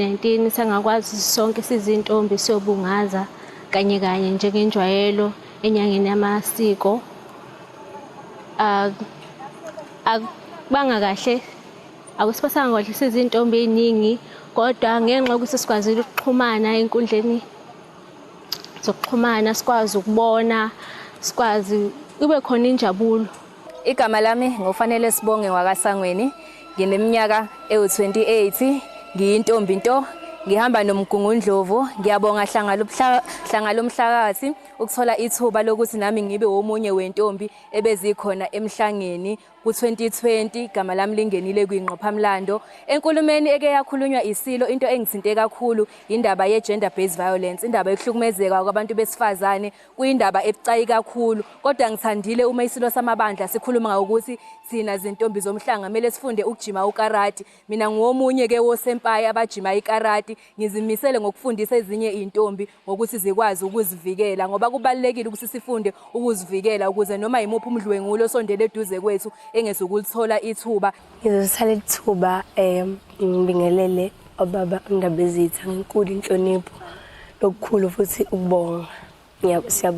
19 sangakwazi sonke sizintombi siyobungaza kanye kanye njengenjwayelo enyangeni yamasiko. Akubanga kahle, akusiphathanga kahle sizintombi ey'ningi, kodwa ngenxa yokuthi sikwazile ukuxhumana ey'nkundleni zokuxhumana, sikwazi ukubona, sikwazi kube khona injabulo. Igama lami nguFanele Sibonge wakaSangweni, ngineminyaka ewu-28, ngiyintombi nto, ngihamba noMgungundlovu. Ngiyabonga Hlanga Lomhlakathi ukuthola ithuba lokuthi nami ngibe womunye wentombi ebezikhona emhlangeni ku-2020. Igama lami lingenile kwingqophamlando. Enkulumeni eke yakhulunywa iSilo, into engithinte kakhulu indaba ye-gender based violence, indaba yokuhlukumezeka kwabantu besifazane. Kuyindaba ebucayi kakhulu, kodwa ngithandile uma iSilo Samabandla sikhuluma ngokuthi thina zintombi zomhlanga kumele sifunde ukujima ukarati. Mina ngiwomunye-ke wosempayi abajima ikarati. Ngizimisele ngokufundisa ezinye iy'ntombi ngokuthi zikwazi ukuzivikela, ngoba kubalulekile ukuthi sifunde ukuzivikela ukuze noma yimuphi umdlwengulo osondele eduze kwethu engezukulithola ithuba. Ngizothatha leli thuba ngibingelele obaba uNdabezitha ngenkulu inhlonipho nokukhulu futhi ukubonga. Siyabonga.